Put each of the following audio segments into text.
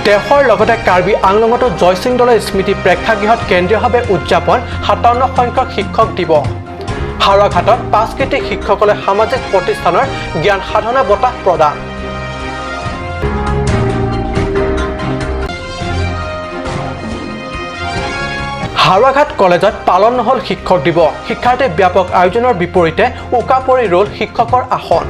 দেশৰ লগতে কাৰ্বি আংলঙতো জয়সিং দলৈ স্মৃতি প্ৰেক্ষাগৃহত কেন্দ্ৰীয়ভাৱে উদযাপন 57 সংখ্যক শিক্ষক দিৱস। হাওৰাঘাটত 5 কৃতী শিক্ষকলৈ সামাজিক প্ৰতিষ্ঠানৰ জ্ঞান সাধনা বঁটা প্ৰদান। হাওৰাঘাট কলেজত পালন নহ'ল শিক্ষক দিৱস। শিক্ষাৰ্থীৰ ব্যাপক আয়োজনৰ বিপৰীতে উকা পৰি ৰ'ল শিক্ষকৰ আসন।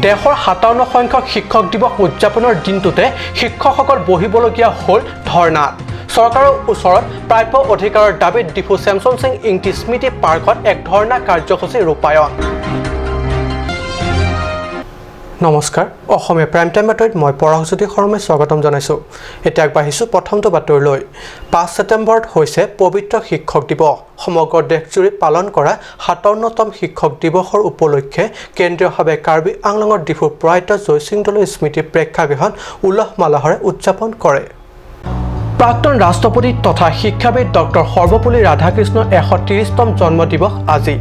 দেশৰ 57 সংখ্যক শিক্ষক দিৱস উদযাপনৰ দিনটোতে শিক্ষকসকল বহিবলগীয়া হ'ল ধৰ্ণাত। চৰকাৰৰ ওচৰত প্ৰাপ্য অধিকাৰৰ দাবীত ডিফু চেমছন সিং ইংতি স্মৃতি পাৰ্কত এক ধৰ্ণা কাৰ্যসূচী ৰূপায়ণ। নমস্কাৰ, অসমীয়া প্ৰাইম টাইম বাতৰিত মই পৰাশজ্যোতি শৰ্মাই স্বাগতম জনাইছোঁ। এতিয়া আগবাঢ়িছোঁ প্ৰথমটো বাতৰিলৈ। 5 ছেপ্টেম্বৰত হৈছে পবিত্ৰ শিক্ষক দিৱস। সমগ্ৰ দেশজুৰি পালন কৰা 57তম শিক্ষক দিৱসৰ উপলক্ষে কেন্দ্ৰীয়ভাৱে কাৰ্বি আংলঙৰ ডিফুৰ প্ৰয়াত জয়সিং দলৈ স্মৃতি প্ৰেক্ষাগৃহত উলহ মালহেৰে উদযাপন কৰে। প্ৰাক্তন ৰাষ্ট্ৰপতি তথা শিক্ষাবিদ ডক্টৰ সৰ্বপল্লী ৰাধাকৃষ্ণৰ 130তম জন্মদিৱস আজি।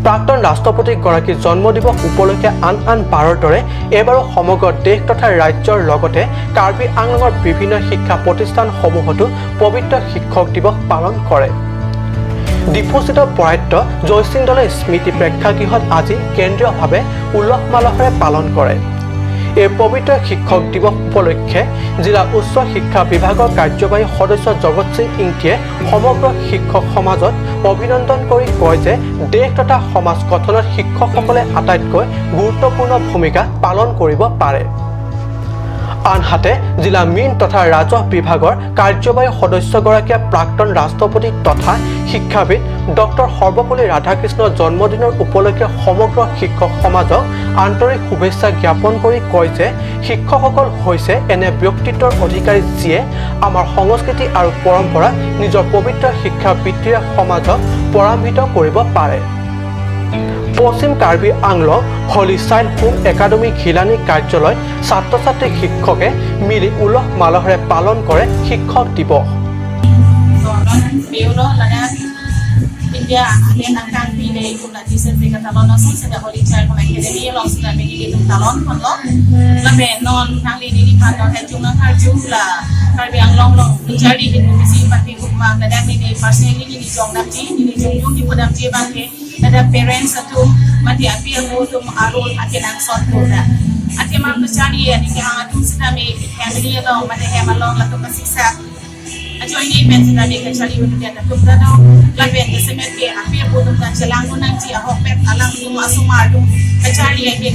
প্ৰাক্তন ৰাষ্ট্ৰপতিগৰাকীৰ জন্মদিৱস উপলক্ষে আন আন বাৰৰ দৰে এইবাৰো সমগ্ৰ দেশ তথা ৰাজ্যৰ লগতে কাৰ্বি আংলঙৰ বিভিন্ন শিক্ষা প্ৰতিষ্ঠানসমূহতো পবিত্ৰ শিক্ষক দিৱস পালন কৰে। ডিফুস্থিত প্ৰয়াত জয়সিং দলৈ স্মৃতি প্ৰেক্ষাগৃহত আজি কেন্দ্ৰীয়ভাৱে উলহ মালহেৰে পালন কৰে। এই পবিত্ৰ শিক্ষক দিৱস উপলক্ষে জিলা উচ্চ শিক্ষা বিভাগৰ কাৰ্যবাহী সদস্য জগত সিং ইংতিয়ে সমগ্ৰ শিক্ষক সমাজত অভিনন্দন কৰি কয় যে দেশ তথা সমাজ গঠনত শিক্ষকসকলে আটাইতকৈ গুৰুত্বপূৰ্ণ ভূমিকা পালন কৰিব পাৰে। আনহাতে জিলা মীন তথা ৰাজহ বিভাগৰ কাৰ্যবাহী সদস্যগৰাকীয়ে প্ৰাক্তন ৰাষ্ট্ৰপতি তথা শিক্ষাবিদ ডক্টৰ সৰ্বপল্লী ৰাধাকৃষ্ণৰ জন্মদিনৰ উপলক্ষে সমগ্ৰ শিক্ষক সমাজক আন্তৰিক শুভেচ্ছা জ্ঞাপন কৰি কয় যে শিক্ষকসকল হৈছে এনে ব্যক্তিত্বৰ অধিকাৰী, যিয়ে আমাৰ সংস্কৃতি আৰু পৰম্পৰা নিজৰ পবিত্ৰ শিক্ষাবৃত্তিৰে সমাজক পৰান্বিত কৰিব পাৰে। পশ্চিম কাৰ্বি আংলং হলি চাইল্ড হোম একাডেমী ঘিলানী কাৰ্যালয়ত ছাত্ৰ ছাত্ৰী শিক্ষকে মিলি উলহ মালহেৰে পালন কৰে শিক্ষক দিৱস। Peulo lada India alen angkang pile kum la teacher te ka talon no sum sa Holy Child Home Academy long sa me ni tum talon khon lo la be non thang li ni phan no than chung na thar ju la Karbi Anglong long chari hin mi si pa ti ma la da ni ni personally ni jong nam ji ni jong yung ni podam ji bang ke la da parents atum mati appeal mo tum arul akenang sot ko da ate ma ko chari ya ni ka atum sa me family long mate he ma long la to ka siksa ajo ini pen sa ni ka chali ko dia tum da no la pen de semet ke api po tum ka chalang no nang chi a hok pet alang tum asumar tum ka chali ya ke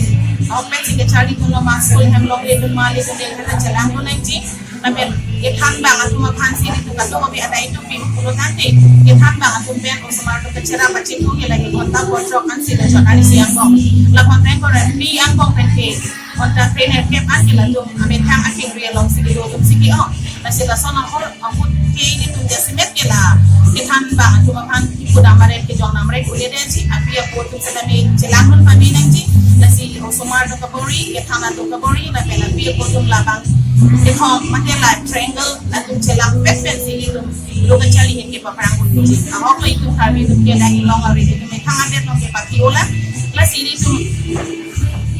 hok pet si ka chali tum no ma school hem long le tum ma le tum le ka chalang no nang chi la pen ke than bang atum phan si ni tum ka to bi adai tum bi pulo tan te ke than bang atum pen osumar tum ka chara pa chi thu ke la ke ghonta ko trok an si la chonari si ang bong la ghonta ko ra bi ang bong pen ke ghonta trainer ke an ke la tum ame thang aking real long si do tum si ki o la si la sona hol angkut ke ini tum jasimet ke la ke than bang atum phan ki damare ke jong namre ko le de chi api apo tum sa me chelang hun pa mi nang chi la si osomar do kabori ke thana do kabori la pe la pi apo tum la bang ke khom mate la triangle la tum chelang pet pen si tum lo ka chali ke pa prang kun chi a hok lai tum khabi tum ke la long ari tum me thang ane long ke pa ti ola la si ni tum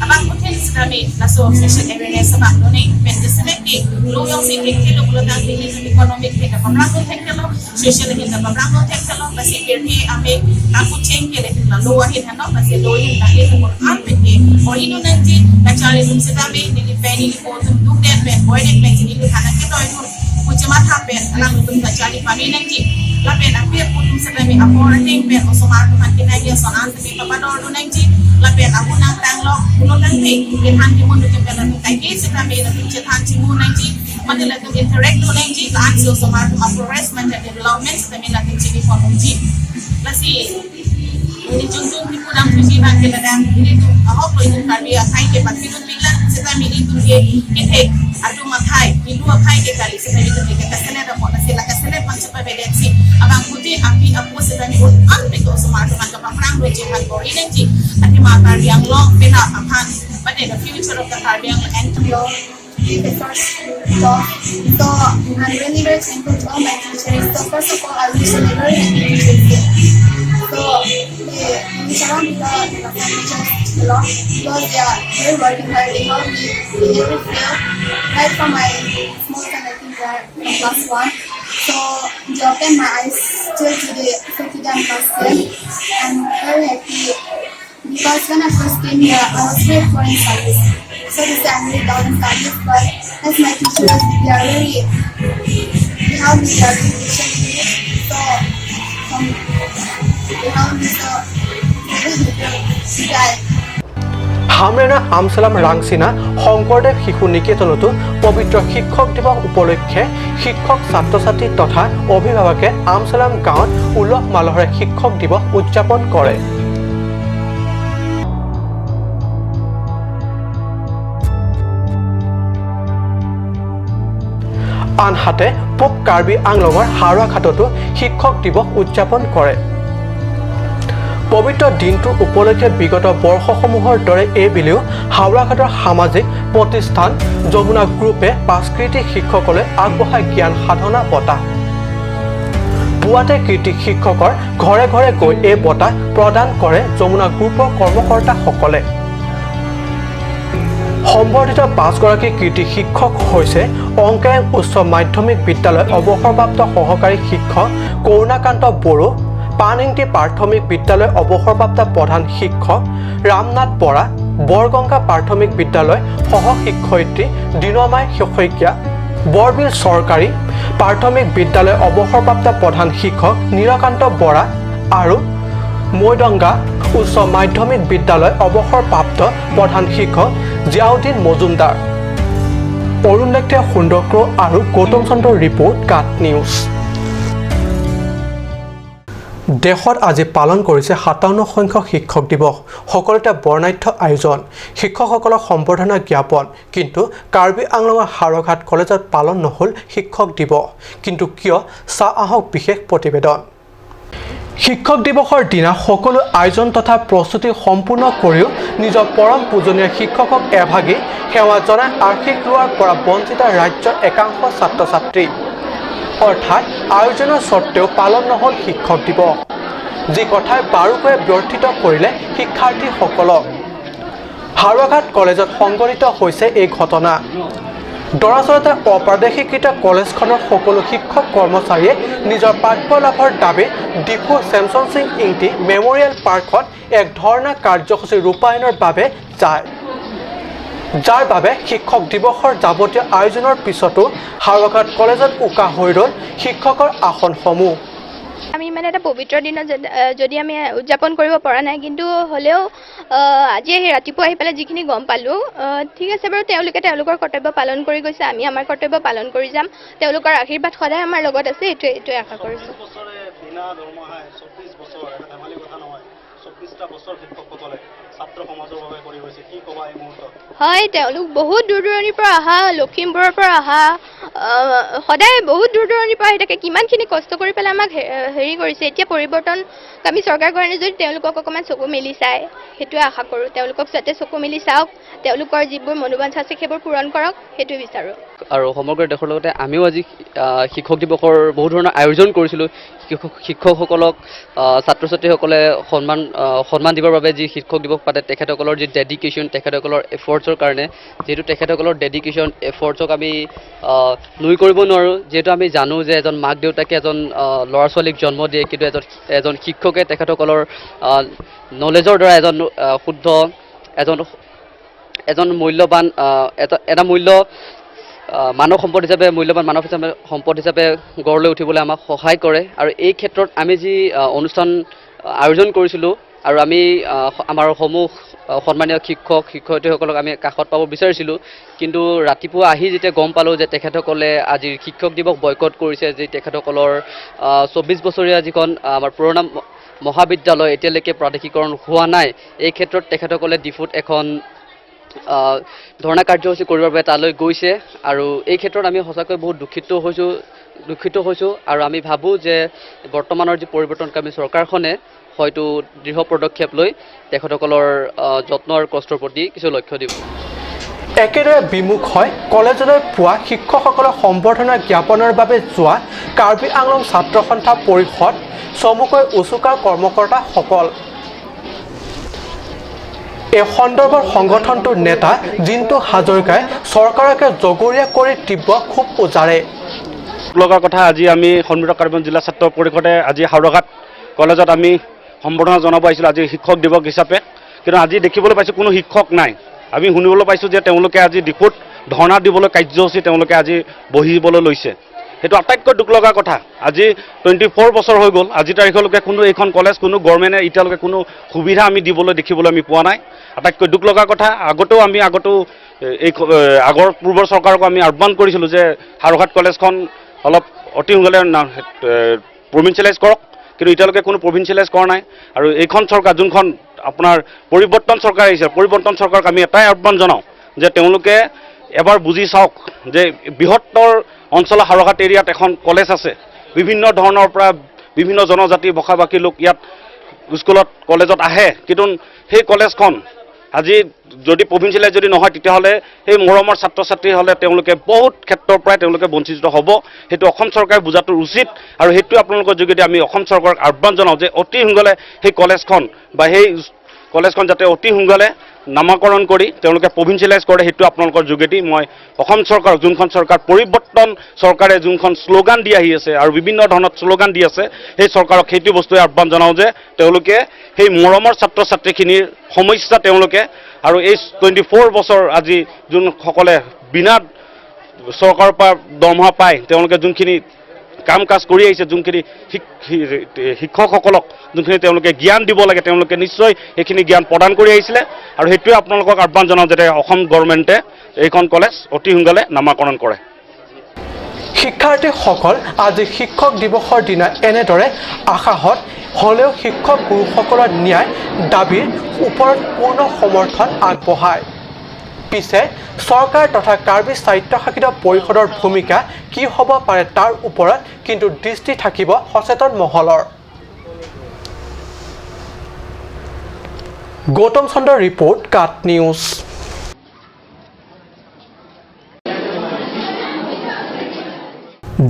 abang putin kami laso social awareness sa no ni pen desene ke lo yong si ke ke lo lo tang ni economic ke ka pamrang ko tek lo social ke ka pamrang ko tek lo basi ke ke ame aku cheng ke le la lo hin no basi lo hin ta ke ko an pe ke o ino nang ji na chale tum se kami ni ni pe ni ko tum duk den pen boy den pen ni thana ke doi tum ku chema tha pen alang tum ka chali pa ni nang ji la pen api pu tum se kami apor ting pen o somar tu han ke na ge son an te pa pa dor du nang ji la pen aku nang tang lo lo tang te ke han ki mun tu pen la tum kai ke se kami la tum che than chi mu nang ji mate la tum interact do nang ji la an so somar tum progress man development se kami la tum chi ni phon ji la si ini jung ni pudang puji bang ke ladang ini tu ahok lo itu karbi athai ke pati tu pila seta mini tu ke ke the atu mathai ni lu athai ke kali seta ni tu ke kasele da mona sela kasele pang chapa bele chi abang puji api apo seta ni un an pe to sumar tu man ka pamrang do je han bori nang ji ati ma karbi ang lo pena aphan but the future of the Karbi Anglong and Be the first dog. So I'm really very thankful to all my teachers. So first of all, I wish them a very happy Teachers Day. So we surround with the teachers a lot because they are very working hard. They help me in every field. Right from my small time, I think they are from class 1. So they opened my eyes till today. So today I'm class 10. I'm very happy because when I first came here, I was very poor in studies. So to say I'm really down in studies, but as my teachers, they are really, they help me, they are really patient with me. So they help me so today. হামৰেনা আমচালাম ৰাংচিনা Sankardev শিশু নিকেতনতো পবিত্ৰ শিক্ষক দিৱস উপলক্ষে শিক্ষক, ছাত্ৰ ছাত্ৰী তথা অভিভাৱকে আমচালাম গাঁৱত উলহ মালহেৰে শিক্ষক দিৱস উদযাপন কৰে। আনহাতে পূব কাৰ্বি আংলঙৰ হাৰুৱাঘাটতো শিক্ষক দিৱস উদযাপন কৰে। পবিত্ৰ দিনটোৰ উপলক্ষে বিগত বৰ্ষসমূহৰ দৰে এইবেলিও হাওৰাঘাটৰ সামাজিক প্ৰতিষ্ঠান যমুনা গ্ৰুপে পাঁচকৃতি শিক্ষকলৈ আগবঢ়াই জ্ঞান সাধনা বঁটা। পুৱাতে কৃতি শিক্ষকৰ ঘৰে ঘৰে গৈ এই বঁটা প্ৰদান কৰে যমুনা গ্ৰুপৰ কৰ্মকৰ্তাসকলে। সম্বৰ্ধিত পাঁচগৰাকী কৃতি শিক্ষক হৈছে অংকায়ং উচ্চ মাধ্যমিক বিদ্যালয় অৱসৰপ্ৰাপ্ত সহকাৰী শিক্ষক কৰুণাকান্ত বড়ো, পানইংটি প্ৰাথমিক বিদ্যালয় অৱসৰপ্ৰাপ্ত প্ৰধান শিক্ষক ৰামনাথ বৰা, বৰগংগা প্ৰাথমিক বিদ্যালয় সহ শিক্ষয়িত্ৰী দীনমাই শইকীয়া, বৰবিল চৰকাৰী প্ৰাথমিক বিদ্যালয় অৱসৰপ্ৰাপ্ত প্ৰধান শিক্ষক নীলকান্ত বৰা আৰু মৈদংগা উচ্চ মাধ্যমিক বিদ্যালয় অৱসৰপ্ৰাপ্ত প্ৰধান শিক্ষক জিয়াউদ্দিন মজুমদাৰ। অৰুণ লেখতিয়া, সুন্দৰ আৰু গৌতম চন্দ্ৰৰ ৰিপৰ্ট, কাট নিউজ। দেশত আজি পালন কৰিছে 57 সংখ্যক শিক্ষক দিৱস। সকলোতে বৰ্ণাঢ্য আয়োজন, শিক্ষকসকলক সম্বৰ্ধনা জ্ঞাপন। কিন্তু কাৰ্বি আংলঙৰ হাওৰাঘাট কলেজত পালন নহ'ল শিক্ষক দিৱস। কিন্তু কিয়, চাওঁ আহক বিশেষ প্ৰতিবেদন। শিক্ষক দিৱসৰ দিনা সকলো আয়োজন তথা প্ৰস্তুতি সম্পূৰ্ণ কৰিও নিজৰ পৰম পূজনীয় শিক্ষকক এভাগি সেৱা জনাই আশীষ লোৱাৰ পৰা বঞ্চিত ৰাজ্যৰ একাংশ ছাত্ৰ ছাত্ৰী। অৰ্থাৎ আয়োজনৰ স্বত্তেও পালন নহ'ল শিক্ষক দিৱস, যি কথাই বাৰুকৈয়ে ব্যৰ্থিত কৰিলে শিক্ষাৰ্থীসকলক। হাওৰাঘাট কলেজত সংঘটিত হৈছে এই ঘটনা। দৰাচলতে অপ্ৰাদেশীকৃত কলেজখনৰ সকলো শিক্ষক কৰ্মচাৰীয়ে নিজৰ প্ৰাপ্য লাভৰ দাবীত ডিফু চেমচন সিং ইংটি মেমৰিয়েল পাৰ্কত এক ধৰ্ণা কাৰ্যসূচী ৰূপায়ণৰ বাবে যায়, যাৰ বাবে শিক্ষক দিৱসৰ যাৱতীয় আয়োজনৰ পিছতো হাওৰাঘাট কলেজত উকা হৈ ৰ'ল শিক্ষকৰ আসনসমূহ। আমি মানে এটা পবিত্ৰ দিনত যদি আমি উদযাপন কৰিব পৰা নাই, কিন্তু হ'লেও আজি আহি ৰাতিপুৱা আহি পেলাই যিখিনি গম পালোঁ, ঠিক আছে বাৰু, তেওঁলোকে তেওঁলোকৰ কৰ্তব্য পালন কৰি গৈছে, আমি আমাৰ কৰ্তব্য পালন কৰি যাম। তেওঁলোকৰ আশীৰ্বাদ সদায় আমাৰ লগত আছে, এইটোৱে আশা কৰিছোঁ। বছৰে বিনা দৰমহাই 24 বছৰ, এটা ধেমালি কথা নহয়। 24টা বছৰ শিক্ষকসকলে ছাত্ৰ সমাজৰ বাবে কৰি গৈছে। কি ক'বা এই মুহূৰ্তত? হয়, তেওঁলোক বহুত দূৰ দূৰণিৰ পৰা অহা, লখিমপুৰৰ পৰা অহা, সদায় বহুত দূৰ দূৰণিৰ পৰা আহি থাকে। কিমানখিনি কষ্ট কৰি পেলাই আমাক হেৰি কৰিছে। এতিয়া পৰিৱৰ্তনকামী চৰকাৰ কাৰণে যদি তেওঁলোকক অকণমান চকু মেলি চায়, সেইটোৱে আশা কৰোঁ। তেওঁলোকক যাতে চকু মেলি চাওক, তেওঁলোকৰ যিবোৰ মনোবাঞ্ছা আছে সেইবোৰ পূৰণ কৰক, সেইটোৱে বিচাৰোঁ। আৰু সমগ্ৰ দেশৰ লগতে আমিও আজি শিক্ষক দিৱসৰ বহু ধৰণৰ আয়োজন কৰিছিলোঁ। শিক্ষকসকলক ছাত্ৰ ছাত্ৰীসকলে সন্মান দিবৰ বাবে যি শিক্ষক দিৱস পাতে, তেখেতসকলৰ যি ডেডিকেশ্যন, তেখেতসকলৰ এফৰ্টছৰ কাৰণে, যিহেতু তেখেতসকলৰ ডেডিকেশ্যন এফৰ্টছক আমি নুই কৰিব নোৱাৰোঁ। যিহেতু আমি জানো যে এজন মাক দেউতাকে এজন ল'ৰা ছোৱালীক জন্ম দিয়ে, কিন্তু এজন শিক্ষকে তেখেতসকলৰ নলেজৰ দ্বাৰা এজন শুদ্ধ, এজন মূল্যৱান, এটা মূল্য, মানৱ সম্পদ হিচাপে, মূল্যৱান মানৱ হিচাপে, সম্পদ হিচাপে গঢ় লৈ উঠিবলৈ আমাক সহায় কৰে। আৰু এই ক্ষেত্ৰত আমি যি অনুষ্ঠান আয়োজন কৰিছিলোঁ আৰু আমি আমাৰ সমূহ সন্মানীয় শিক্ষক শিক্ষয়িত্ৰীসকলক আমি কাষত পাব বিচাৰিছিলোঁ, কিন্তু ৰাতিপুৱা আহি যেতিয়া গম পালোঁ যে তেখেতসকলে আজিৰ শিক্ষক দিৱস বয়কট কৰিছে, যে তেখেতসকলৰ 24 বছৰীয়া যিখন আমাৰ পুৰণা মহাবিদ্যালয় এতিয়ালৈকে প্ৰাদেশিকৰণ হোৱা নাই, এই ক্ষেত্ৰত তেখেতসকলে ডিফুত এখন ধৰ্ণা কাৰ্যসূচী কৰিবৰ বাবে তালৈ গৈছে। আৰু এই ক্ষেত্ৰত আমি সঁচাকৈ বহুত দুখিত হৈছোঁ। আৰু আমি ভাবোঁ যে বৰ্তমানৰ যি পৰিৱৰ্তনকামী চৰকাৰখনে হয়তো দৃঢ় পদক্ষেপ লৈ তেখেতসকলৰ যত্ন আৰু কষ্টৰ প্ৰতি কিছু লক্ষ্য দিব। একেদৰে বিমুখ হয় কলেজলৈ পোৱা শিক্ষকসকলৰ সম্বৰ্ধনা জ্ঞাপনৰ বাবে যোৱা কাৰ্বি আংলং ছাত্ৰ সন্থা পৰিষদ চমুকৈ উচুকাৰ কৰ্মকৰ্তাসকল। এই সন্দৰ্ভত সংগঠনটোৰ নেতা জিন্তু হাজৰিকাই চৰকাৰকে জগৰীয়া কৰি তীব্ৰ ক্ষোভ উজাৰে। লগা কথা, আজি আমি সন্মিলিত কাৰ্বি জিলা ছাত্ৰ পৰিষদে আজি হাওৰাঘাট কলেজত আমি সম্বৰ্ধনা জনাব আহিছিলোঁ আজি শিক্ষক দিৱস হিচাপে। কিন্তু আজি দেখিবলৈ পাইছোঁ কোনো শিক্ষক নাই। আমি শুনিবলৈ পাইছোঁ যে তেওঁলোকে আজি ডিফুত ধৰ্ণা দিবলৈ কাৰ্যসূচী তেওঁলোকে আজি বহিবলৈ লৈছে। সেইটো আটাইতকৈ দুখ লগা কথা। আজি 24 বছৰ হৈ গ'ল, আজি তাৰিখলৈকে কোনো এইখন কলেজ কোনো গভৰ্ণমেণ্টে এতিয়ালৈকে কোনো সুবিধা আমি দিবলৈ দেখিবলৈ আমি পোৱা নাই। আটাইতকৈ দুখ লগা কথা। আগতেও আমি এই আগৰ পূৰ্বৰ চৰকাৰকো আমি আহ্বান কৰিছিলোঁ যে হাওৰাঘাট কলেজখন অলপ অতি সোনকালে প্ৰভিঞ্চিয়েলাইজ কৰক, কিন্তু এতিয়ালৈকে কোনো প্ৰভিঞ্চিয়েলাইজ কৰা নাই। আৰু এইখন চৰকাৰ যোনখন আপোনাৰ পৰিৱৰ্তন চৰকাৰ আহিছে, পৰিৱৰ্তন চৰকাৰক আমি এটাই আহ্বান জনাওঁ যে তেওঁলোকে এবাৰ বুজি চাওক যে বৃহত্তৰ অঞ্চলৰ হাওৰাঘাট এৰিয়াত এখন কলেজ আছে, বিভিন্ন ধৰণৰ পৰা বিভিন্ন জনজাতি ভাষা ভাষী লোক ইয়াত স্কুলত কলেজত আহে, কিন্তু সেই কলেজখন আজি যদি প্ৰভিঞ্চিয়েলাইজ যদি নহয় তেতিয়াহ'লে সেই মৰমৰ ছাত্ৰ ছাত্ৰীসকলে তেওঁলোকে বহুত ক্ষেত্ৰৰ পৰাই তেওঁলোকে বঞ্চিত হ'ব। সেইটো অসম চৰকাৰে বুজাটো উচিত। আৰু সেইটো আপোনালোকৰ যোগেদি আমি অসম চৰকাৰক আহ্বান জনাওঁ যে অতি সোনকালে সেই কলেজখন বা সেই কলেজখন যাতে অতি সোনকালে নামাকৰণ কৰি তেওঁলোকে প্ৰভিঞ্চিয়েলাইজ কৰে। সেইটো আপোনালোকৰ যোগেদি মই অসম চৰকাৰক, যোনখন চৰকাৰ পৰিৱৰ্তন চৰকাৰে যোনখন শ্লোগান দি আহি আছে আৰু বিভিন্ন ধৰণৰ শ্লোগান দি আছে, সেই চৰকাৰক সেইটো বস্তুৱে আহ্বান জনাওঁ যে তেওঁলোকে সেই মৰমৰ ছাত্ৰ ছাত্ৰীখিনিৰ সমস্যা তেওঁলোকে আৰু এই 24 বছৰ আজি যোনসকলে বিনা চৰকাৰৰ পৰা দৰমহা পায় তেওঁলোকে যোনখিনি কাম কাজ কৰি আহিছে, যোনখিনি শিক্ষকসকলক যোনখিনি তেওঁলোকে জ্ঞান দিব লাগে তেওঁলোকে নিশ্চয় সেইখিনি জ্ঞান প্ৰদান কৰি আহিছিলে। আৰু সেইটোৱে আপোনালোকক আহ্বান জনাওঁ যাতে অসম গভৰ্ণমেণ্টে এইখন কলেজ অতি সোনকালে নামাকৰণ কৰে। শিক্ষাৰ্থীসকল আজি শিক্ষক দিৱসৰ দিনা এনেদৰে আশাহত হ'লেও শিক্ষক গুৰুসকলৰ ন্যায় দাবীৰ ওপৰত পূৰ্ণ সমৰ্থন আগবঢ়ায়। পিছে চৰকাৰ তথা কাৰ্বি স্বায়ত্তশাসিত পৰিষদৰ ভূমিকা কি হ'ব পাৰে তাৰ ওপৰত কিন্তু দৃষ্টি থাকিব সচেতন মহলৰ। গৌতম চন্দ্ৰৰ ৰিপৰ্ট, কাট নিউজ।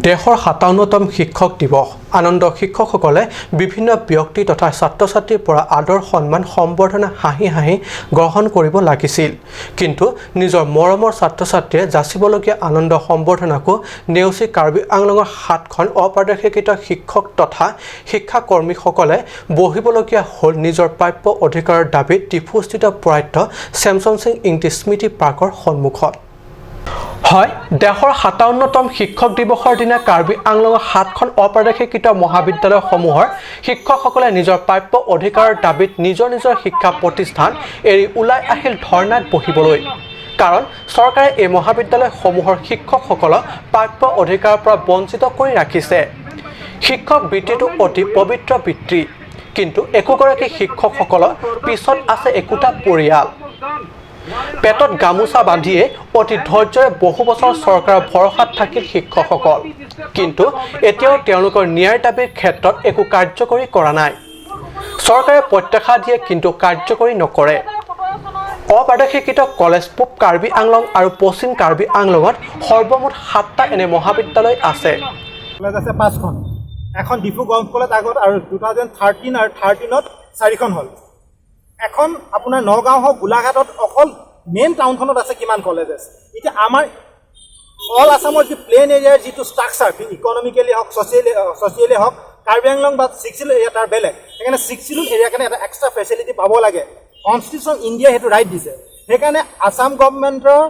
দেশৰ 57তম শিক্ষক দিৱস আনন্দ শিক্ষকসকলে বিভিন্ন ব্যক্তি তথা ছাত্ৰ ছাত্ৰীৰ পৰা আদৰ সন্মান সম্বৰ্ধনা হাঁহি হাঁহি গ্ৰহণ কৰিব লাগিছিল, কিন্তু নিজৰ মৰমৰ ছাত্ৰ ছাত্ৰীয়ে যাচিবলগীয়া আনন্দ সম্বৰ্ধনাকো নেওচি কাৰ্বি আংলঙৰ 7খন অপ্ৰাদেশীকৃত শিক্ষক তথা শিক্ষাকৰ্মীসকলে বহিবলগীয়া হ'ল নিজৰ প্ৰাপ্য অধিকাৰৰ দাবীত ডিফুস্থিত প্ৰয়াত চেমচন সিং ইংতি স্মৃতি পাৰ্কৰ সন্মুখত। হয়, দেশৰ 57তম শিক্ষক দিৱসৰ দিনা কাৰ্বি আংলঙৰ 7খন অপ্ৰাদেশীকৃত মহাবিদ্যালয়সমূহৰ শিক্ষকসকলে নিজৰ প্ৰাপ্য অধিকাৰৰ দাবীত নিজৰ নিজৰ শিক্ষা প্ৰতিষ্ঠান এৰি ওলাই আহিল ধৰ্ণাত বহিবলৈ। কাৰণ চৰকাৰে এই মহাবিদ্যালয়সমূহৰ শিক্ষকসকলক প্ৰাপ্য অধিকাৰৰ পৰা বঞ্চিত কৰি ৰাখিছে। শিক্ষক বৃত্তিটো অতি পবিত্ৰ বৃত্তি, কিন্তু একোগৰাকী শিক্ষকসকলৰ পিছত আছে একোটা পৰিয়াল। পেটত গামোচা বান্ধিয়ে অতি ধৈৰ্যৰে বহু বছৰ চৰকাৰৰ ভৰসাত থাকিল শিক্ষকসকল, কিন্তু এতিয়াও তেওঁলোকৰ ন্যায়ৰ দাবীৰ ক্ষেত্ৰত একো কাৰ্যকৰী কৰা নাই। চৰকাৰে প্ৰত্যাশা দিয়ে কিন্তু কাৰ্যকৰী নকৰে। অপ্ৰাদেশীকৃত কলেজ পূব কাৰ্বি আংলং আৰু পশ্চিম কাৰ্বি আংলঙত সৰ্বমুঠ 7টা এনে মহাবিদ্যালয় আছে। কলেজ আছে 5খন, এখন ডিফু গভৰ্ণমেণ্ট কলেজ আগত আৰু 2013 আৰু 13ত 4খন হ'ল। এখন আপোনাৰ নগাঁও হওক গোলাঘাটত অকল মেইন টাউনখনত আছে কিমান কলেজ আছে। এতিয়া আমাৰ অল আছামৰ যি প্লেইন এৰিয়াৰ যিটো ষ্ট্ৰাকচাৰ, ইকনমিকেলি হওক ছ'চিয়েলি হওক, কাৰ্বি আংলং বা ছিক্স চিডিউল এৰিয়া তাৰ বেলেগ। সেইকাৰণে ছিক্স চিডিউল এৰিয়াৰ কাৰণে এটা এক্সট্ৰা ফেচিলিটি পাব লাগে। কনষ্টিটিউশ্যন ইণ্ডিয়াই সেইটো ৰাইট দিছে। সেইকাৰণে আছাম গভৰ্ণমেণ্টৰ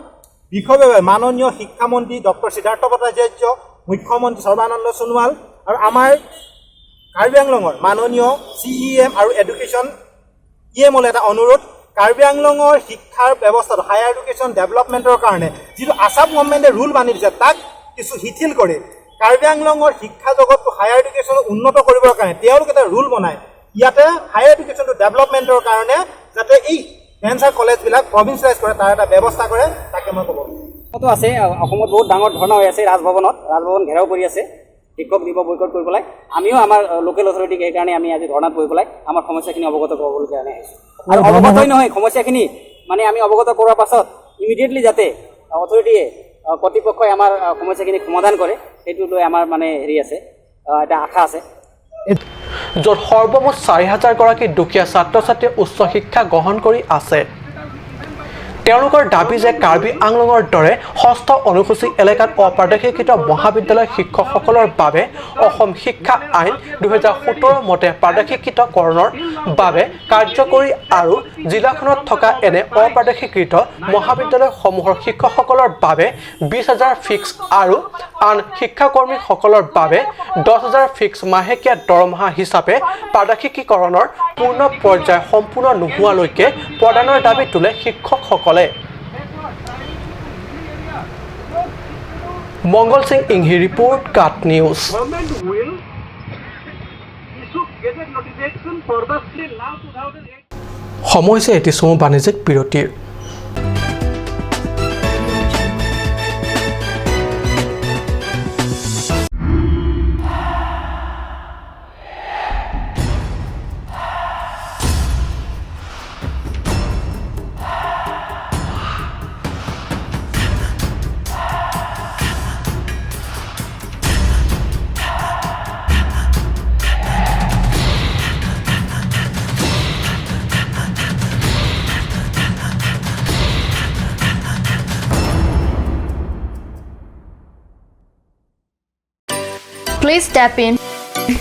বিষয়ববীয়া মাননীয় শিক্ষামন্ত্ৰী ডক্টৰ সিদ্ধাৰ্থ ভট্টাচাৰ্য, মুখ্যমন্ত্ৰী সৰ্বানন্দ সোণোৱাল আৰু আমাৰ কাৰ্বি আংলঙৰ মাননীয় CEM আৰু এডুকেশ্যন EMলৈ এটা অনুৰোধ, কাৰ্বি আংলঙৰ শিক্ষাৰ ব্যৱস্থাটো হায়াৰ এডুকেশ্যন ডেভেলপমেণ্টৰ কাৰণে যিটো আছাম গভৰ্ণমেণ্টে ৰুল বান্ধি দিছে তাক কিছু শিথিল কৰি কাৰ্বি আংলঙৰ শিক্ষা জগতটো হায়াৰ এডুকেশ্যন উন্নত কৰিবৰ কাৰণে তেওঁলোকে এটা ৰুল বনায় ইয়াতে হায়াৰ এডুকেশ্যনটো ডেভেলপমেণ্টৰ কাৰণে যাতে এই ভেঞ্চাৰ কলেজবিলাক প্ৰভিঞ্চিয়েলাইজ কৰে তাৰ এটা ব্যৱস্থা কৰে, তাকে মই ক'ব অসমতো আছে। অসমত বহুত ডাঙৰ ধৰ্ণা হৈ আছে ৰাজভৱনত, ৰাজভৱন ঘেৰাও কৰি আছে শিক্ষক দিৱস বয়কট কৰি পেলাই। আমিও আমাৰ লোকেল অথৰিটিক সেইকাৰণে আমি আজি ধৰ্ণাত বহি পেলাই আমাৰ সমস্যাখিনি অৱগত কৰাবলৈ কাৰণে আহিছোঁ। আৰু অৱগতই নহয়, সমস্যাখিনি মানে আমি অৱগত কৰোৱাৰ পাছত ইমিডিয়েটলি যাতে অথৰিটিয়ে, কৰ্তৃপক্ষই আমাৰ সমস্যাখিনি সমাধান কৰে, সেইটো লৈ আমাৰ মানে হেৰি আছে, এটা আশা আছে। য'ত সৰ্বমুঠ 4000 গৰাকী দুখীয়া ছাত্ৰ ছাত্ৰীয়ে উচ্চ শিক্ষা গ্ৰহণ কৰি আছে। তেওঁলোকৰ দাবী যে কাৰ্বি আংলঙৰ দৰে ষষ্ঠ অনুসূচী এলেকাত অপ্ৰাদেশীকৃত মহাবিদ্যালয়ৰ শিক্ষকসকলৰ বাবে অসম শিক্ষা আইন 2017 মতে প্ৰাদেশিকৃতকৰণৰ বাবে কাৰ্যকৰী আৰু জিলাখনত থকা এনে অপ্ৰাদেশীকৃত মহাবিদ্যালয়সমূহৰ শিক্ষকসকলৰ বাবে 20,000 ফিক্স আৰু আন শিক্ষাকৰ্মীসকলৰ বাবে 10,000 ফিক্স মাহেকীয়া দৰমহা হিচাপে প্ৰাদেশিকীকৰণৰ পূৰ্ণ পৰ্যায় সম্পূৰ্ণ নোহোৱালৈকে প্ৰদানৰ দাবী তোলে শিক্ষকসকলে। Mangal Singh Inghi report, cut news. Government will issue gazette notification for the till now 2008. সময় হৈছে এটি চমু বাণিজ্যিক বিৰতিৰ। Please step in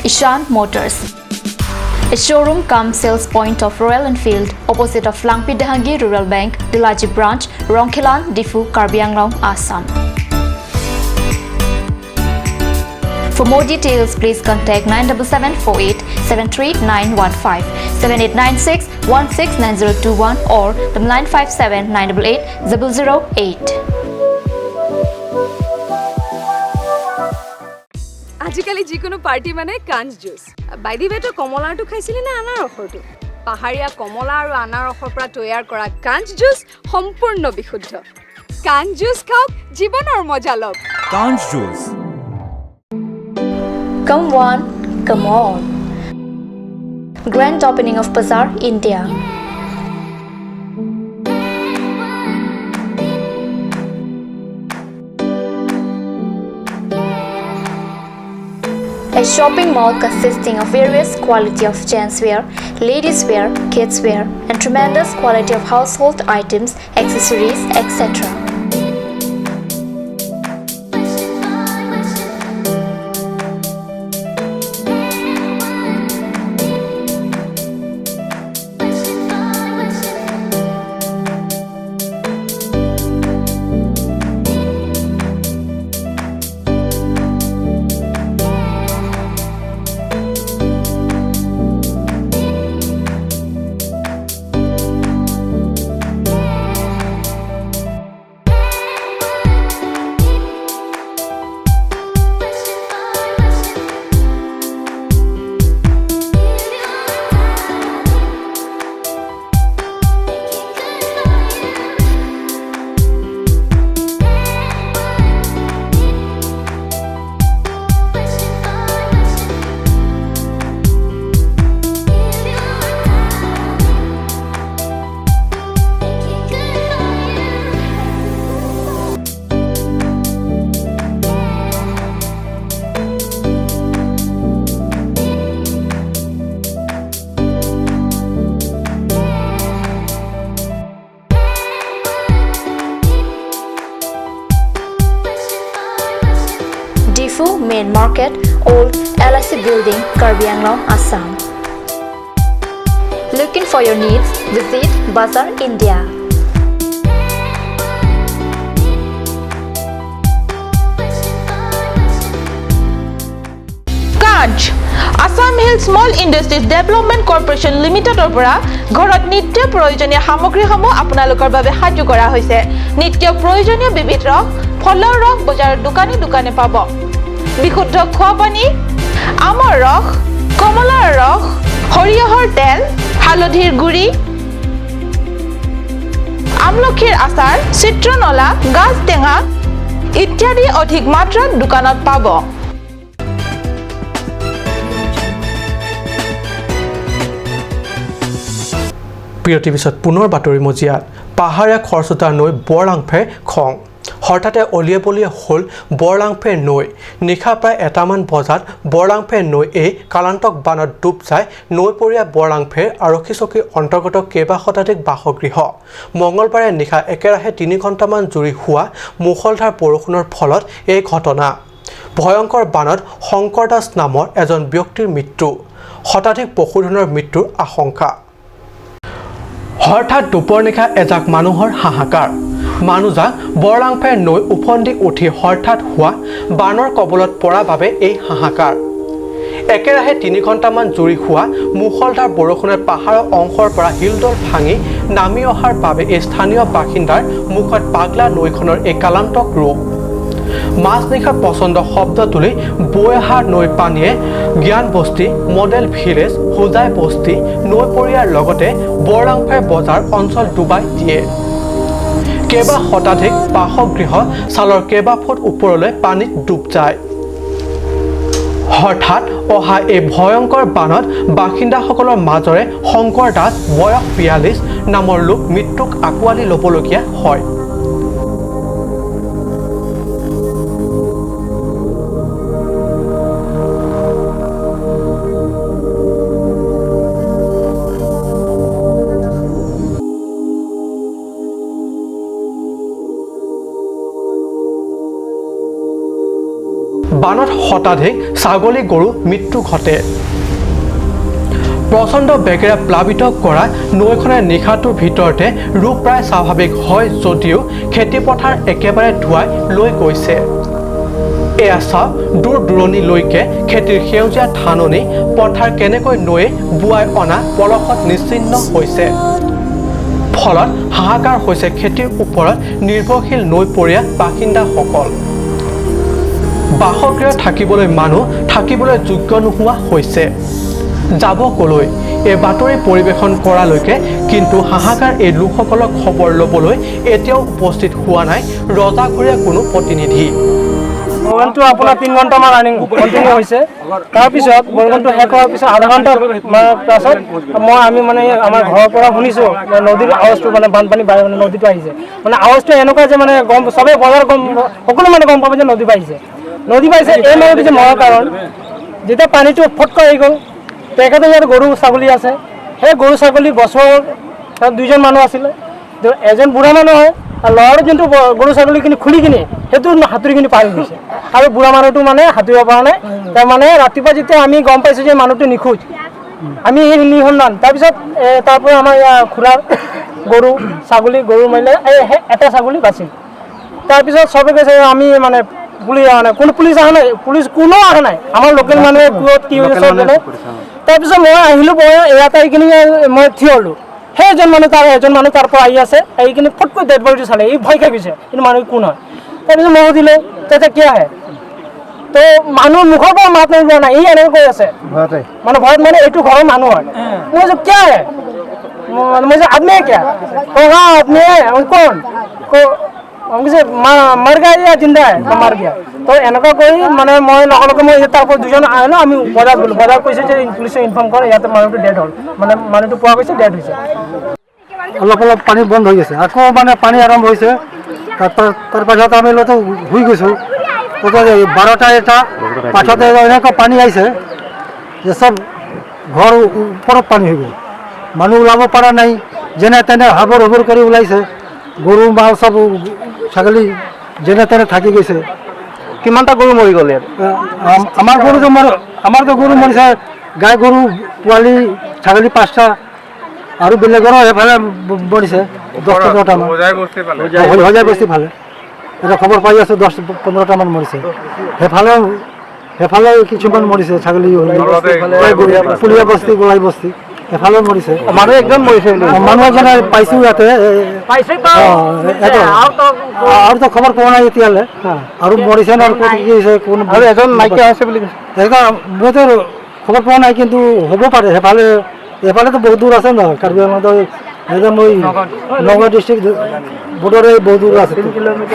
Ishan Motors, a showroom cum sales point of Royal Enfield, opposite of Langpi Dahangi Rural Bank, Dilaji Branch, Rongkhilan, Diphu, Karbi Anglong, Assam. For more details, please contact 97748 73915, 7896 169021 or 957 988 008. আজিকালি যিকোনো party মানে কাঞ্চ juice. By the ৱে, তই কমলাৰটো খাইছিলি নে আনাৰসৰটো? পাহাৰীয়া কমলা আৰু আনাৰসৰ পৰা তৈয়াৰ কৰা কাঞ্চ জুচ সম্পূৰ্ণ বিশুদ্ধ। কাঞ্চ জুচ খাওক, জীৱনৰ মজা লওক। Conch Juice. Come one, come all. Grand opening of Bazaar India. A shopping mall consisting of various quality of gents wear, ladies wear, kids wear, and tremendous quality of household items, accessories, etc. Diphu Main Market, Old LIC Building, Karbi Anglong, Assam. Looking for your needs? Visit Bazaar India. কাজ Assam hill small industries development corporation লিমিটেডৰ পৰা ঘৰত নিত্য প্ৰয়োজনীয় সামগ্ৰীসমূহ আপোনালোকৰ বাবে সাজু কৰা হৈছে। নিত্য প্ৰয়োজনীয় বিবিধ ৰস, ফলৰ ৰস বজাৰৰ দোকানে দোকানে পাব। বিশুদ্ধ খোৱা পানী, আমৰ ৰস, কমলাৰ ৰস, সৰিয়হৰ তেল, হালধিৰ গুড়ি, আমলখিৰ আচাৰ, চিত্ৰনলা, গাজ টেঙা ইত্যাদি অধিক মাত্ৰাত দোকানত পাব। বিৰতিৰ পিছত পুনৰ বাতৰি মজিয়াত। পাহাৰীয়া খৰস্ৰোতা নৈ বৰলাংফেৰ খং। হঠাতে অলিয়ে বলিয়ে হ'ল বৰলাংফেৰ নৈ। নিশা প্ৰায় এটামান বজাত বৰলাংফেৰ নৈ এই কালান্তক বানত ডুব যায় নৈপৰীয়া বৰলাংফেৰ আৰক্ষী চকীৰ অন্তৰ্গত কেইবা শতাধিক বাসগৃহ। মঙলবাৰে নিশা একেৰাহে 3 ঘণ্টামান জুৰি হোৱা মুষলধাৰ বৰষুণৰ ফলত এই ঘটনা। ভয়ংকৰ বানত শংকৰ দাস নামৰ এজন ব্যক্তিৰ মৃত্যু, শতাধিক পশুধনৰ মৃত্যুৰ আশংকা। হঠাৎ দুপৰ নিশা এজাক মানুহৰ হাহাকাৰ। মানুহজাক বৰলাংফেৰ নৈ উফন্দি উঠি হঠাৎ হোৱা বানৰ কবলত পৰা বাবে এই হাহাকাৰ। একেৰাহে 3 ঘণ্টামান জুৰি হোৱা মুষলধাৰ বৰষুণত পাহাৰৰ অংশৰ পৰা শিলদল ভাঙি নামি অহাৰ বাবে এই স্থানীয় বাসিন্দাৰ মুখত পাগলা নৈখনৰ এই কালান্তক ৰূপ। মাজনিশা প্ৰচণ্ড শব্দ তুলি বৈ অহা নৈ পানীয়ে জ্ঞান বস্তি, মডেল ভিলেজ, হোজাই বস্তি, নৈপৰীয়াৰ লগতে বৰলাংফেৰ বজাৰ অঞ্চল ডুবাই দিয়ে। কেইবা শতাধিক বাসগৃহ ছালৰ কেইবা ফুট ওপৰলৈ পানীত ডুব যায়। হঠাৎ অহা এই ভয়ংকৰ বানত বাসিন্দাসকলৰ মাজৰে শংকৰ দাস বয়স 42 নামৰ লোক মৃত্যুক আঁকোৱালি ল'বলগীয়া হয়। বানত শতাধিক ছাগলী গৰু মৃত্যু ঘটে। প্ৰচণ্ড বেগেৰে প্লাবিত কৰা নৈখনে নিশাটোৰ ভিতৰতে ৰূপ প্ৰায় স্বাভাৱিক হয় যদিও খেতিপথাৰ একেবাৰে ধুৱাই লৈ গৈছে। এয়া চাওক, দূৰ দূৰণিলৈকে খেতিৰ সেউজীয়া ধাননি পথাৰ কেনেকৈ নৈয়ে বোৱাই অনা পলসত নিশ্চিহ্ন হৈছে। ফলত হাহাকাৰ হৈছে খেতিৰ ওপৰত নিৰ্ভৰশীল নৈপৰীয়া বাসিন্দাসকল। বাসগৃহ থাকিবলৈ মানুহ থাকিবলৈ যোগ্য নোহোৱা হৈছে। যাব কলৈ? এই বাতৰি পৰিৱেশন কৰালৈকে কিন্তু হাহাকাৰ এই লোকসকলক খবৰ ল'বলৈ এতিয়াও উপস্থিত হোৱা নাই ৰজাঘৰীয়া কোনো প্ৰতিনিধি। বৰষুণটো আপোনাৰ 3 ঘণ্টামান ৰানিং কণ্টিনিউ হৈছে। তাৰপিছত বৰষুণটো শেষ হোৱাৰ পিছত আধা ঘণ্টা পাছত আমি মানে আমাৰ ঘৰৰ পৰা শুনিছোঁ নদীৰ আৱাজটো, মানে বানপানী নদীটো আহিছে। মানে আৱাজটো এনেকুৱা যে মানে গম চবেই বজাৰ গম সকলো মানে গম পাব যে নদী বাঢ়িছে, নদী বাঢ়িছে। এই মানুহটো যে মৰাৰ কাৰণ যেতিয়া পানীটো ফটকৈ আহি গ'ল, তেখেতে ইয়াত গৰু ছাগলী আছে, সেই গৰু ছাগলী বছৰ তাত 2জন মানুহ আছিলে, এজন বুঢ়া মানুহ হয় আৰু ল'ৰাটো যোনটো গৰু ছাগলীখিনি খুলি কিনে সেইটো সাঁতুৰি কিনে পাৰ হৈ গৈছে আৰু বুঢ়া মানুহটো মানে সাঁতুৰিব পৰা নাই। তাৰমানে ৰাতিপুৱা যেতিয়া আমি গম পাইছোঁ যে মানুহটো নিখোজ, আমি সেই নিসন্ধান। তাৰপিছত তাৰপৰা আমাৰ ইয়াৰ খুৰাৰ গৰু ছাগলী গৰু মাৰিলে, এই এটা ছাগলী বাচিল। তাৰপিছত চবে কৈছে আমি মানে পুলিচ অহা নাই, কোনো পুলিচ অহা নাই, পুলিচ কোনো অহা নাই, আমাৰ লোকেল মানুহে ক'ত কি হৈছে চব জানে। তাৰপিছত মই আহিলোঁ, মই ইয়াত আহি কিনি মই থিয় হ'লোঁ। সেই এজন মানুহ তাৰ এজন মানুহ তাৰ পৰা আহি আছে, আহি কিনি ফটকৈ ডেড বডিটো চালে, এই ভয় খাই গৈছে কিন্তু মানুহ কোন হয়। তাৰপিছত মই সুধিলোঁ তেতিয়া কি আহে, তো মানুহ মুখৰ পৰা মাত নোলোৱা নাই, এই এনেকৈ কৈ আছে মানে ভয়ত, মানে এইটো ঘৰৰ মানুহ হয়। মই কৈছোঁ কিয় আহে, মই কৈছোঁ আদমি কিয়, হা আদমি কোন, কৈছে মাৰ গয়া ইয়া জিন্দা হে, মাৰ গয়া। তো এনেকুৱা কৰি মানে মই লগে লগে মই তাৰ পৰা 2জন আহিলোঁ, আমি বজাৰ গ'লোঁ। বজাৰ কৈছে যে পুলিচে ইনফৰ্ম কৰে ইয়াতে মানুহটো ডেড হ'ল, মানে মানুহটো পোৱা গৈছে ডেড হৈছে। অলপ অলপ পানী বন্ধ হৈ গৈছে, আকৌ মানে পানী আৰম্ভ হৈছে। তাৰপাছত আমি অলপ শুই গৈছোঁ। 12টা 1টা পাছতে এনেকুৱা পানী আহিছে যে চব ঘৰ ওপৰত পানী হৈ গ'ল, মানুহ ওলাব পৰা নাই, যেনে তেনে হাবৰ হুবৰ কৰি ওলাইছে। গৰু মাল চব ছাগলী যেনে তেনে থাকি গৈছে। কিমানটা গৰু মৰি গ'ল ইয়াত? আমাৰ গৰুটো আমাৰতো গৰু মৰিছে, গাই গৰু পোৱালি ছাগলী 5টা, আৰু বেলেগৰো সেইফালে মৰিছে 10 15টামান। হোজাই বস্তি ফালে এটা খবৰ পাই আছোঁ 10 15টামান মৰিছে। সেইফালে কিছুমান মৰিছে ছাগলী, পুলীয়া বস্তি, গোলাই বস্তি সেইফালেও মৰিছে। মানুহ একজন মৰিছে, মানুহ এজনে পাইছোঁ ইয়াতে, আৰু তো খবৰ পোৱা নাই এতিয়ালৈ আৰু মৰিছে ন ক'ত কি হৈছে কোন, আৰু এজন নাইকিয়া হৈছে বুলি কৈছে। মইতো খবৰ পোৱা নাই, কিন্তু হ'ব পাৰে। সেইফালে এইফালেতো বহুত দূৰ আছে ন, কাৰ্বি আংলঙত একদম মই নগাঁও ডিষ্ট্ৰিক্ট বৰ্ডাৰে বহুত দূৰ আছে,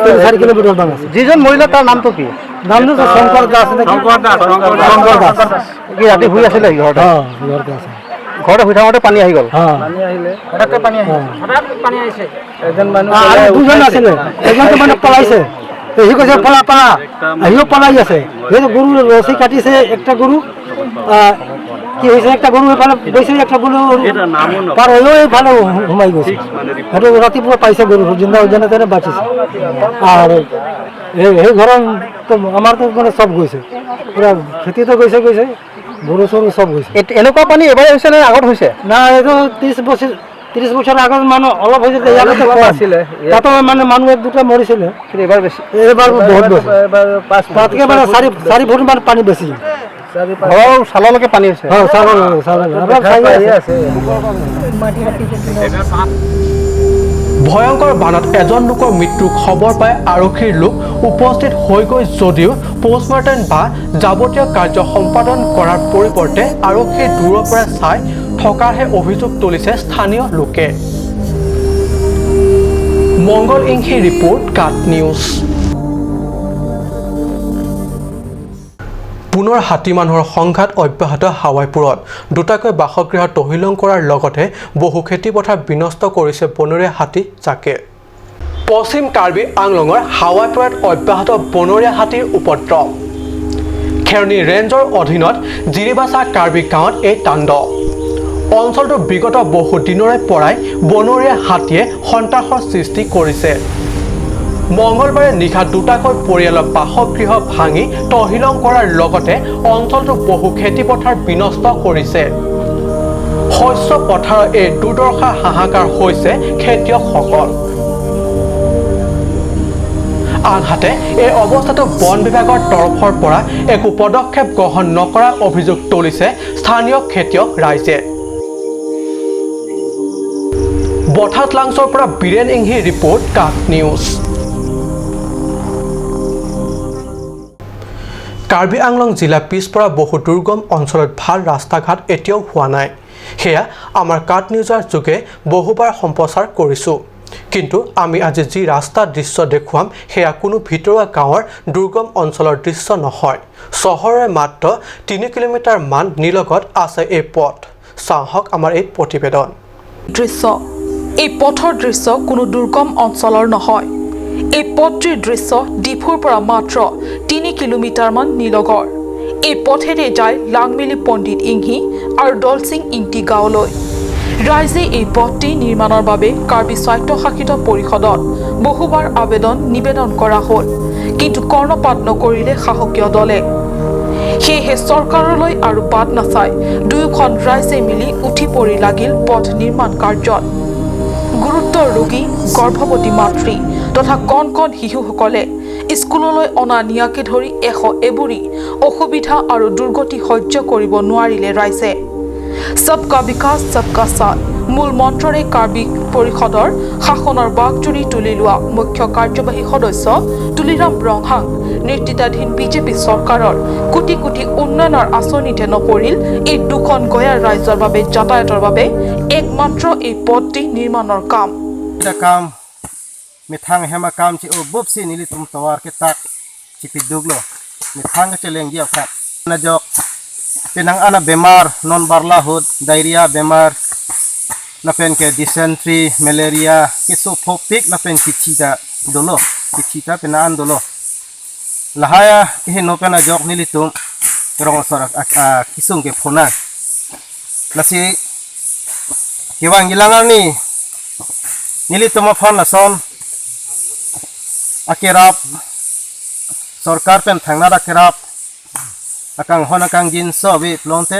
3-4 কিলোমিটাৰ মান আছে। যিজন মৰিলে তাৰ নামটো কি? নামটো শংকৰ দাস নেকি? শংকৰ দাস। কি ৰাতি শুই আছিলে ঘৰতে? অঁ, ঘৰতে আছে। ঘৰতে শুই থাকোঁতে পানী আহি গ'ল। হঠাৎ পানী আহিছে, পানী আহিছে। এজন মানুহ আৰু দুজন আছিলে, এজনটো মানে পলাইছে। সি কৈছে পলা পলা, সিও পলাই আছে। সেইটো গৰু ৰছী কাটিছে, একটা গৰু কি হৈছে, একটা গৰু এইফালে গৈছে, একটা গৰু পাৰ হৈও এইফালে সোমাই গৈছে। সেইটো ৰাতিপুৱা পাইছে গৰু, জিন্দা যেনে তেনে বাচিছে। আৰু সেই ঘৰৰ আমাৰতো মানে চব গৈছে, পুৰা খেতিতো গৈছে, গৈছে গৰু চৰু চব গৈছে। এনেকুৱা পানী এবাৰ হৈছে নে আগত হৈছে? না, এইটো 30 বছৰ আগত মানুহ অলপ হৈছিলে, ইয়াতে আছিলে, তাতো মানে মানুহ এক দুটা মৰিছিলে। এইবাৰ বেছি, এইবাৰ বহুত বেছি, তাতকৈ মানে 4 ফুট মান পানী বেছি। ঘৰৰ চাললৈকে পানী হৈছে। ভয়ংকৰ বানত এজন লোকৰ মৃত্যুৰ খবৰ পাই আৰক্ষীৰ লোক উপস্থিত হৈ গৈ যদিও পষ্টমৰ্টেম বা যাৱতীয় কাৰ্য সম্পাদন কৰাৰ পৰিৱৰ্তে আৰক্ষীয়ে দূৰৰ পৰা চাই থকাৰহে অভিযোগ তুলিছে স্থানীয় লোকে। মংগল ইংহি ৰিপৰ্ট, কাট নিউজ। পুনৰ হাতী মানুহৰ সংঘাত অব্যাহত হাৱাইপুৰত। দুটাকৈ বাসগৃহ তহিলং কৰাৰ লগতে বহু খেতিপথাৰ বিনষ্ট কৰিছে বনৰীয়া হাতী জাকে। পশ্চিম কাৰ্বি আংলঙৰ হাৱাইপুৰত অব্যাহত বনৰীয়া হাতীৰ উপদ্ৰৱ। খেৰণি ৰেঞ্জৰ অধীনত জিৰিবাচা কাৰ্বি গাঁৱত এই তাণ্ডৱ। অঞ্চলটোৰ বিগত বহু দিনৰে পৰাই বনৰীয়া হাতীয়ে সন্ত্ৰাসৰ সৃষ্টি কৰিছে। মঙলবাৰে নিশা দুটাকৈ পৰিয়ালৰ বাসগৃহ ভাঙি তহিলং কৰাৰ লগতে অঞ্চলটোৰ বহু খেতিপথাৰ বিনষ্ট কৰিছে। শস্য পথাৰৰ এই দুৰ্দশা হাহাকাৰ হৈছে খেতিয়কসকল। আনহাতে এই অৱস্থাটো বন বিভাগৰ তৰফৰ পৰা একো পদক্ষেপ গ্ৰহণ নকৰাৰ অভিযোগ তুলিছে স্থানীয় খেতিয়ক ৰাইজে। বঠাত লাংছৰ পৰা Biren ইংহি report, cut news. Karbi Anglong জিলা পিছপৰা বহু দুৰ্গম অঞ্চলত ভাল ৰাস্তা ঘাট এতিয়াও হোৱা নাই। সেয়া আমাৰ কাট নিউজৰ যোগে বহুবাৰ সম্প্ৰচাৰ কৰিছোঁ। কিন্তু আমি আজি যি ৰাস্তাৰ দৃশ্য দেখুৱাম সেয়া কোনো ভিতৰুৱা গাঁৱৰ দুৰ্গম অঞ্চলৰ দৃশ্য নহয়। চহৰৰে মাত্ৰ 3 কিলোমিটাৰ মান নিলগত আছে এই পথ। চাহক আমাৰ এই প্ৰতিবেদন। দৃশ্য এই পথৰ দৃশ্য কোনো দুৰ্গম অঞ্চলৰ নহয়। এই পথটিৰ দৃশ্য ডিফুৰ পৰা মাত্ৰ 3 কিলোমিটাৰমান নিলগৰ। এই পথেৰে যায় লাংমিলি পণ্ডিত ইংহি আৰু দলসিং ইংটি গাঁৱলৈ। ৰাইজে এই পথটি নিৰ্মাণৰ বাবে কাৰ্বি স্বায়ত্তশাসিত পৰিষদত বহুবাৰ আবেদন নিবেদন কৰা হ'ল, কিন্তু কৰ্ণপাত নকৰিলে শাসকীয় দলে। সেয়েহে চৰকাৰলৈ আৰু বাট নাচাই দুয়োখন ৰাইজে মিলি উঠি পৰি লাগিল পথ নিৰ্মাণ কাৰ্যত। গুৰুত্বৰ ৰোগী, গৰ্ভৱতী মাতৃ তথা কণ কণ শিশুসকলে স্কুললৈ অনা নিয়াকে ধৰি 101 অসুবিধা আৰু দুৰ্গতি সহ্য কৰিব নোৱাৰিলে ৰাইজে। সবকা বিকাশ সবকা সাথ মূল মন্ত্ৰৰে কাৰ্বি পৰিষদৰ শাসনৰ বাকজুৰি তুলি লোৱা মুখ্য কাৰ্যবাহী সদস্য তুলিৰাম ৰংহাং নেতৃত্বাধীন বিজেপি চৰকাৰৰ কোটি কোটি উন্নয়নৰ আঁচনিতে নপৰিল এই দুখন গয়াৰ ৰাইজৰ বাবে যাতায়াতৰ বাবে একমাত্ৰ এই পথটি নিৰ্মাণৰ কাম। কাম মিথাং হেমা কাম চি ও বুপসি নিলি তুম তৱাৰ কে তাক চিপি দুগলো মিথাং চেলেংগিয়া ফা না jok pinang ana bemar non barla hud diarrhea bemar lapen ke dysentery malaria ke so phopik lapen kichita dolo kichita pinaan dolo lahaya ke no pena jok nilitum rong sorak kisung ke phona lasi kewang gilangan ni nilitum phon lason akirap sarkar pen thangna akirap akang hon akang jin so bi plonte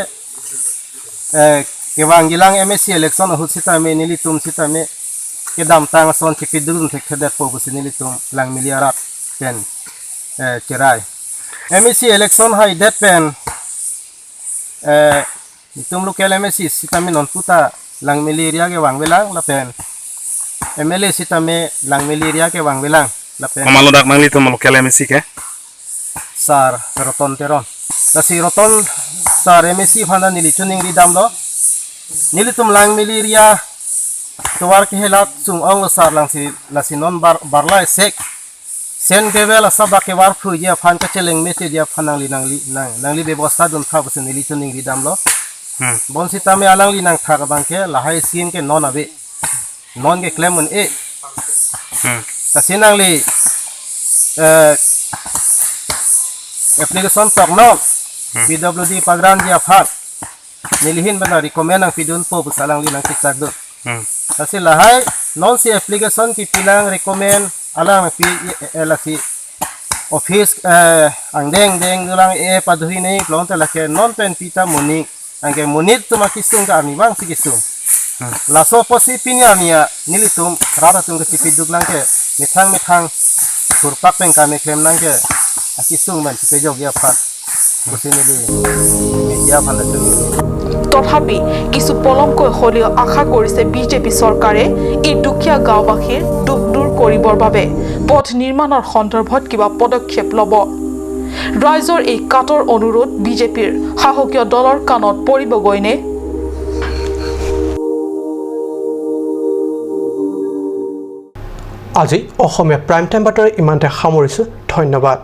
kewang gilang MSc election husita me nilitum sita me kedam tang son chipidum thek thede po nilitum lang miliarat pen cherai MSc election hai det pen nitum local MSc sita me non puta lang miliria ke wang belang la pen MLA sita me lang miliria ke wang belang la pen kamalo dak nang litum local MSc ke sar roton teron lasi roton sar MSc phanda nili chuning ri dam lo nilitum lang miliria tuar ke helat chung ong sar lang si lasi non bar barla sek sen kevel saba ke war phu ya phan ka cheleng me che ya phanang li nang li nang nang li bebostha dun kha bose nili chuning ri dam lo Bon si tame alang li nang thak bang ke lahai scheme ke non abe non ke claim un e ta sinang li application tok no PWD pagran dia phak nilihin bana recommend ang pidun po salang li nang kitak do kasi lahai non si application ki pilang recommend alang pi lasi office ang deng deng dulang e padhui nei klong ta lake non pen pita muni angke munit tu makisung ka ani bang sikisung laso posi pinya nia nilitum rara tung ke sipiduk lang ke mithang mithang surpak peng kame klem nang ke akisung man sipejok ya phat kusi nili media phan la তথাপি কিছু পলমকৈ হ'লেও আশা কৰিছে BJP চৰকাৰে এই দুখীয়া গাঁওবাসীৰ দুখ দূৰ কৰিবৰ বাবে পথ নিৰ্মাণৰ সন্দৰ্ভত কিবা পদক্ষেপ ল'ব। ৰাইজৰ এই কাতৰ অনুৰোধ বিজেপিৰ শাসকীয় দলৰ কাণত পৰিবগৈ নে? আজি অসমীয়া প্ৰাইম টাইম বাতৰি ইমানতে সামৰিছোঁ। ধন্যবাদ।